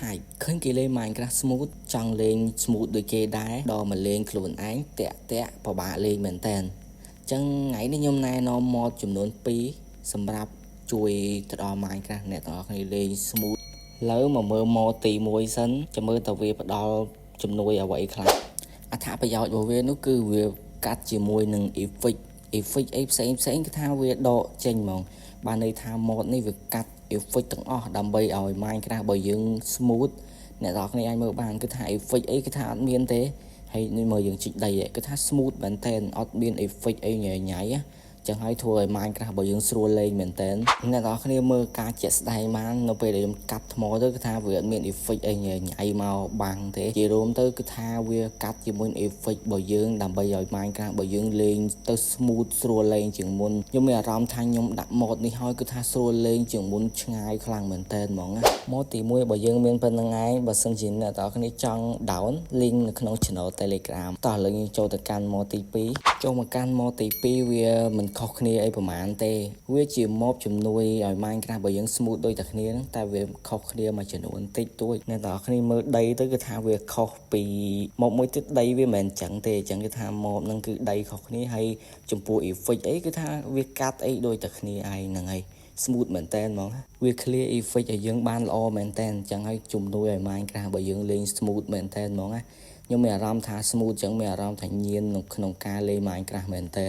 Touch ឃើញគេលេង Minecraft smooth ចង់លេង smooth ដូចគេដែរដល់មកលេងខ្លួនឯងតាក់តាក់ពិបាកលេងមែនតើអញ្ចឹងថ្ងៃនេះខ្ញុំណែនាំ mod ចំនួន2សម្រាប់ជួយទៅដល់ Minecraft អ្នកទាំងអស់គ្នាលេង smooth ឥឡូវមកមើល mod ទី1សិនចាំមើលតើវាផ្ដល់ជំនួយអ្វីខ្លះអត្ថប្រយោជន៍របស់វានោះគឺវាកាត់ជាមួយនឹង effect អីផ្សេងផ្សេងគឺថាវាដកចេញហ្មងបានន័យថា mod នេះវាកាត់ effect ទាំងអស់ដើម្បីឲ្យ Minecraft របស់យើង smooth អ្នកទាំងអស់គ្នាអាចមើលបានគឺថា effect អីគឺថាអត់មានទេហើយនេះមើលយើងជីកដីគឺថា smooth មែនតើអត់មាន effect អីញ៉ៃញ៉ៃណាចឹងហើយធ្វើឲ្យ Minecraft របស់យើងស្រួលលេងមែនតើអ្នកទាំងអស់គ្នាមើលការជាក់ស្ដែងបាននៅពេលដែលខ្ញុំកាប់ថ្មទៅគឺថាវាអត់មាន effect អីញ៉ៃញ៉ៃមកបាំងទេជារួមទៅគឺថាវាកាត់ជាមួយ effect របស់យើងដើម្បីឲ្យ Minecraft របស់យើងលេងទៅ smooth ស្រួលលេងជាងមុនខ្ញុំមានអារម្មណ៍ថាខ្ញុំដាក់ mod នេះហើយគឺថាស្រួលលេងជាងមុនឆ្ងាយខ្លាំងមែនតើហ្មងណា mod ទី1របស់យើងមានប៉ុណ្្នឹងឯងបើសិនជាអ្នកទាំងអស់គ្នាចង់ down link នៅក្នុង channel Telegram តោះឥឡូវយើងចូលទៅកាន់ mod ទី2ចូលមកកាន់ mod ទី2វាមិនខុសគ្នាអីប្រហែលទេវាជា mod ជំនួយឲ្យ Minecraft របស់យើង smooth ដូចតែគ្នាហ្នឹងតែវាខុសគ្នាមួយចំនួនតិចតួចអ្នកទាំងអស់គ្នាមើលដីទៅគឺថាវាខុសពី mod មួយទៀតដីវាមិនមែនចឹងទេអញ្ចឹងគឺថា mod ហ្នឹងគឺដីខុសគ្នាហើយចំពោះ effect អីគឺថាវាកាត់អីដូចតែគ្នាឯងហ្នឹងហើយ smooth មែនតើហ្មងវា clear effect ឲ្យយើងបានល្អមែនតើអញ្ចឹងហើយជំនួយឲ្យ Minecraft របស់យើងលេង smooth មែនតើហ្មងណាខ្ញុំមានអារម្មណ៍ថា smooth ចឹងមានអារម្មណ៍ថាញៀននៅក្នុងការលេង Minecraft មែនតើ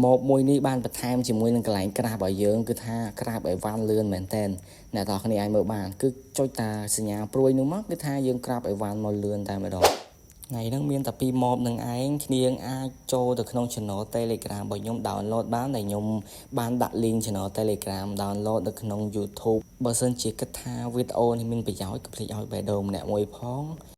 mod មួយនេះបានបន្ថែមជាមួយនឹងកន្លែង craft របស់យើងគឺថា craft អីវ៉ាន់លឿនមែនតើអ្នកទាំងគ្នាអាចមើលបានគឺចុចតាសញ្ញាព្រួយនោះមកគឺថាយើង craft អីវ៉ាន់មកលឿនតែម្ដងថ្ងៃហ្នឹងមានតែពីរ mod នឹងឯងគ្នាអាចចូលទៅក្នុង channel Telegram របស់ខ្ញុំ download បានដែលខ្ញុំបានដាក់ link channel Telegram download នៅក្នុង YouTube បើសិនជាគិតថាវីដេអូនេះមានប្រយោជន៍កុំភ្លេចឲ្យបេះដូងម្នាក់មួយផង។